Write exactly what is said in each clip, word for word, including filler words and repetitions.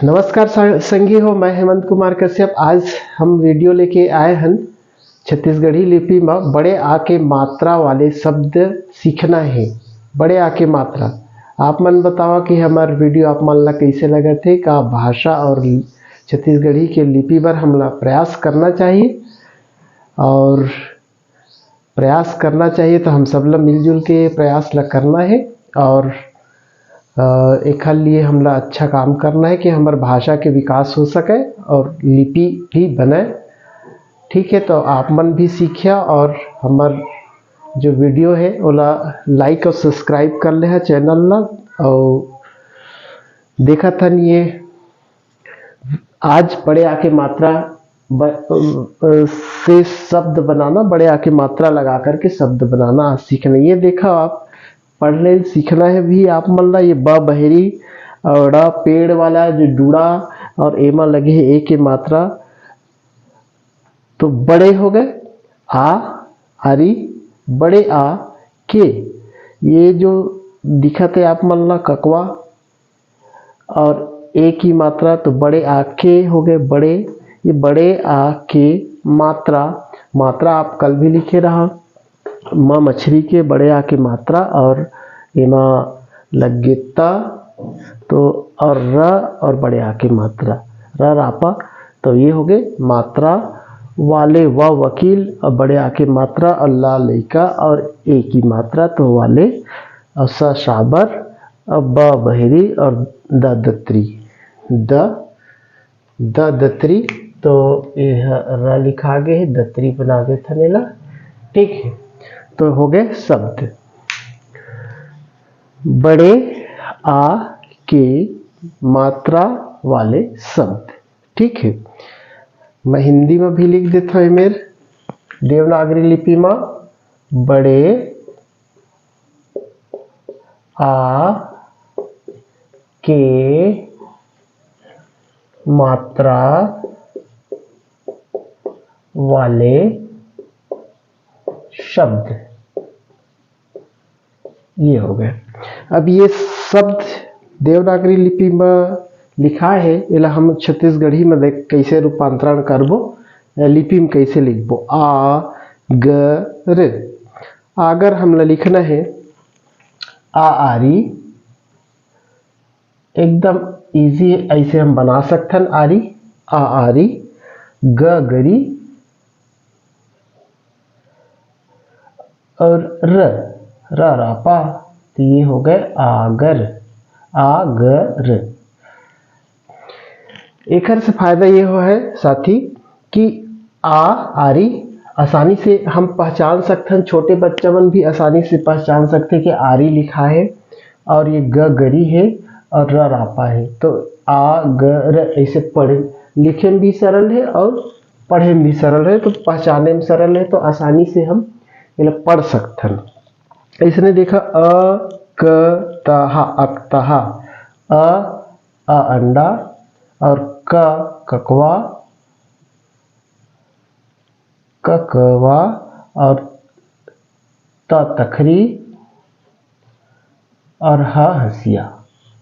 नमस्कार सा-, संगी हो, मैं हेमंत कुमार कश्यप। आज हम वीडियो लेके आए हन छत्तीसगढ़ी लिपि म बड़े आ के मात्रा वाले शब्द सीखना हे। बड़े आ के मात्रा। आप मन बतावा कि हमर वीडियो आप मन ला कइसे लगत हे, का भाषा और छत्तीसगढ़ी के लिपि बर हमला प्रयास करना चाहिए और प्रयास करना चाहिए, तो हम सब ला मिलजुल के प्रयास ला करना हे और, अ, एखर लिए हमला अच्छा काम करना हे कि हमर भाषा के विकास हो सके और लिपि भी बने। ठीक है, तो आप मन भी सीखिया और हमर जो वीडियो है ओला like और subscribe कर ले हा चैनल ला। और देखत हन ये आज बड़े आ के मात्रा ब-, अ, से शब्द बनाना, बड़े आ के मात्रा लगा करके शब्द बनाना सीखना। ये देखा आप पढ़ ले सीखना है भी आप मन ला। ये ब बहेरी और ड़ पेड़ वाला जो डूड़ा और एमा लगे है ए के मात्रा, तो बड़े हो गए आ, आरी, बड़े आ के। ये जो दिखत है आप मन ला ककवा और ए की मात्रा, तो बड़े आ के हो गए बड़े। ये बड़े आ के मात्रा, मात्रा आप कल भी लिखे रहा, म मछरी के बड़े आ के मात्रा और एमा लग गे त, तो और र और बड़े आ के मात्रा, र रापा। तो ये हो गए मात्रा वाले, व वकील और बड़े आ के मात्रा और ला लइका और ए की मात्रा, तो वाले और स साबर और ब बहेरी और द दतरी, द, द दतरी। तो ये ह र लिखा गे हे, दतरी बना देथन एला। ठीक है, तो हो गए शब्द, बड़े आ के मात्रा वाले शब्द। ठीक है, मैं हिंदी में भी लिख देता हूँ एमेर देवनागरी लिपि में, बड़े आ के मात्रा वाले शब्द। ये हो गए। अब ये शब्द देवनागरी लिपि में लिखा है, एला हम छत्तीसगढ़ी में देख कैसे रूपांतरण करबो, लिपि में कैसे लिखबो। आ ग र, आगर हमला लिखना है आ आरी, एकदम ईजी ऐसे हम बना सकथन। आरी, आ आरी, ग गरी और र, र रापा, तो ये हो गए आगर, आगर। एकर से फायदा ये हो है साथी कि आ आरी आसानी से हम पहचान सकथन, छोटे बच्चा मन भी आसानी से पहचान सकथे कि आरी लिखा है और ये ग गरी है और र रापा है। तो आ ग र ऐसे पढ़े लिखे में भी सरल है और पढ़े में भी सरल है, तो पहचाने में सरल है, तो आसानी से हम एला पढ़ सकथन। इसने देखा अ क तहा, अकतहा, अ, अ अंडा और क ककवा, ककवा और त तखरी और ह हसिया।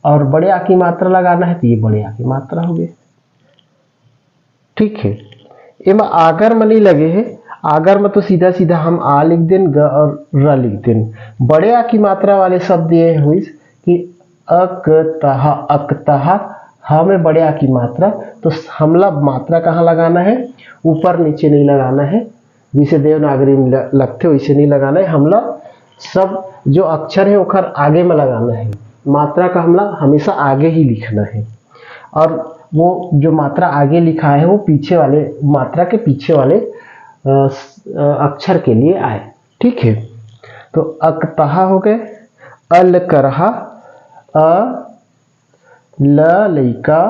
और बड़े आ की मात्रा लगाना है तो ये बड़े आ की मात्रा हो गई। ठीक है, एमा आगर म नहीं लगे है, आगर म तो सीधा सीधा हम आ लिख देन, ग और र लिख देन। बड़े आ की मात्रा वाले शब्द ये हुई कि अक तहा, अक तहा, ह में बड़े आ की मात्रा। तो हमला मात्रा कहाँ लगाना है? ऊपर नीचे नहीं लगाना है, जैसे देवनागरी में ल-, लगथे वैसे नहीं लगाना है। हमला सब जो अक्षर है ओखर आगे में लगाना है। मात्रा का हमला हमेशा आगे ही लिखना है और वो जो मात्रा आगे लिखा है वो पीछे वाले, मात्रा के पीछे वाले, अ, स-, अ, अक्षर के लिए आए। ठीक है, तो अकतहा हो गए, अल करहा, अ ल लइका,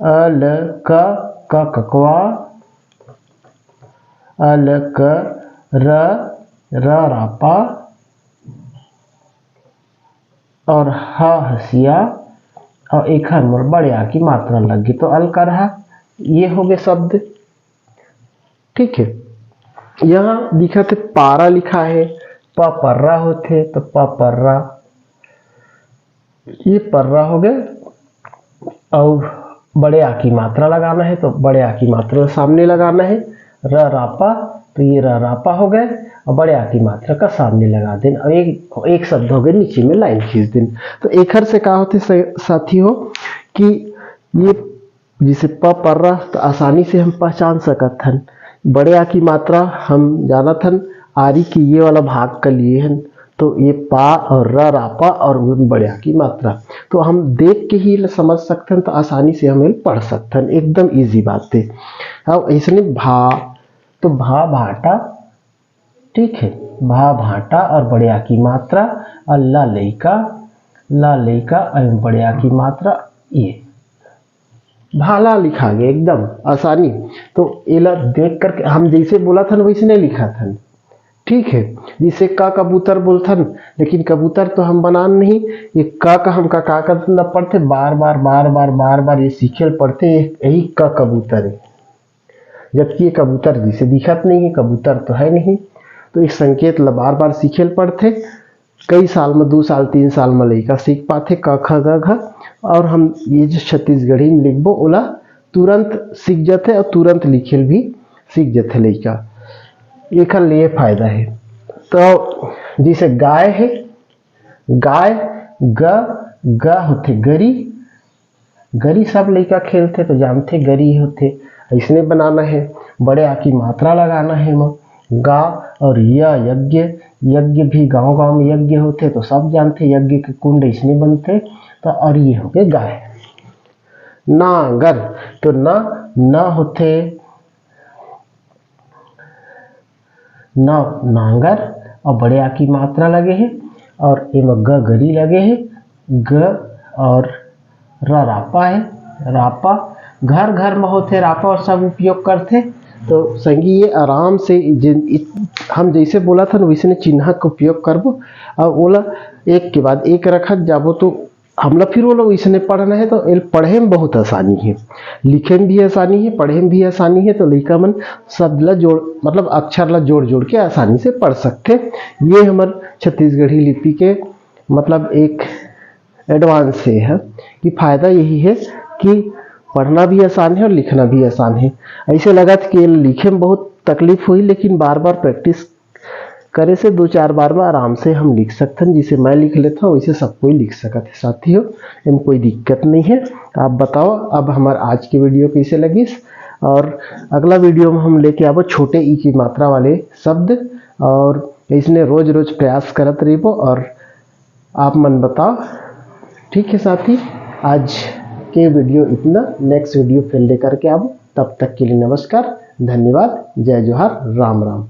अ ल क, क ककवा, अ ल क र, र रापा और ह हसिया और एखर मोर बड़े आ की मात्रा लग गई। तो अल करहा, ये हो गए शब्द। ठीक है, यहाँ दिखत है पारा लिखा है, प पर्रा होथे, तो प पर्रा, ये पर्रा हो गए। अउ बड़े आ की मात्रा लगाना है, तो बड़े आ की मात्रा सामने लगाना है। र रापा, तो ये र रापा हो गए, और बड़े आ की मात्रा का सामने लगा देन, और एक, एक शब्द हो गए, नीचे में लाइन खींच देन। तो एखर से का होथे स-, साथी हो, कि ये जैसे प पर र, तो आसानी से हम पहचान सकत हन। बड़े आ की मात्रा हम जानत हन, आरी के ये वाला भाग का लिए हन, तो ये पा और र रापा और बड़े आ की मात्रा, तो हम देख के ही ल-, समझ सकथन, तो आसानी से हम एल पढ़ सकथन, एकदम ईजी बात है। अब इसने भा, तो भा भाटा, ठीक है, भा भाटा और बड़े आ की मात्रा, और ला लइका, ला लइका और बड़े आ की मात्रा, ये भाला लिखा गया, एकदम आसानी। तो एला देख करके हम जैसे बोलत हन वैसने लिखत हन, ठीक है। जैसे का कबूतर बोलथन, लेकिन कबूतर तो हम बनान नहीं, ये का का हम का का करथन, पढ़थे बार बार बार बार बार बार ये सीखेल पढ़थे, ये, यही का कबूतर है, जबकि ये कबूतर जैसे दिखत नहीं है, कबूतर तो है नहीं। तो इस संकेत ला बार बार सीखेल पढ़थे। कई साल में, दो साल तीन साल में लइका सीख पाथे क ख ग घ, और हम ये जो छत्तीसगढ़ी में लिखबो ओला तुरंत सीख जाथे और तुरंत लिखेल भी सीख जाथे लइका। एखर लिए फायदा है। तो जैसे गाय है, गाय, ग, ग होथे गरी, गरी सब लइका खेलथे तो जानथे गरी होथे, अइसने बनाना है। बड़े आ की मात्रा लगाना है एमा, गा और य यज्ञ, यज्ञ भी गांव गांव में यज्ञ होथे तो सब जानथे यज्ञ के कुंड अइसने बनथे। तो और ये हो गए गाय। नांगर, तो ना, न होथे न नांगर और बड़े आ की मात्रा लगे है और एमा ग गरी लगे है, ग और र रापा है, रापा घर घर में होथे, रापा और सब उपयोग करथे। तो संगी ये आराम से जिन, इत, हम जैसे बोला था ना वैसने चिन्हा के उपयोग करबो और ओला एक के बाद एक रखत जाबो तो हमला फिर वो लोग इसने पढ़ना है तो एल पढ़े में बहुत आसानी है, लिखे में भी आसानी है, पढ़े में भी आसानी है। तो लइका मन शब्द ला जोड़, मतलब अक्षर ला जोड़ जोड़ के आसानी से पढ़ सकथे। ये हमर छत्तीसगढ़ी लिपि के मतलब एक एडवांस से है कि फायदा यही है कि पढ़ना भी आसान है और लिखना भी आसान है। ऐसे लगत कि एल लिखे में बहुत तकलीफ हुई, लेकिन बार बार प्रैक्टिस करे से दो चार बार में आराम से हम लिख सकथन। जिसे मैं लिख लेता हूँ वैसे सब कोई लिख सकत है साथियों, एम कोई दिक्कत नहीं है। आप बताओ अब हमार आज की वीडियो कैसे लगिस, और अगला वीडियो में हम लेके आबो छोटे ई की मात्रा वाले शब्द, और इसने रोज रोज प्रयास करत रहिबो। और आप मन बताओ, ठीक है साथी, आज के वीडियो इतना, नेक्स्ट वीडियो फिर लेकर के आबो। तब तक के लिए नमस्कार, धन्यवाद, जय जोहार, राम राम।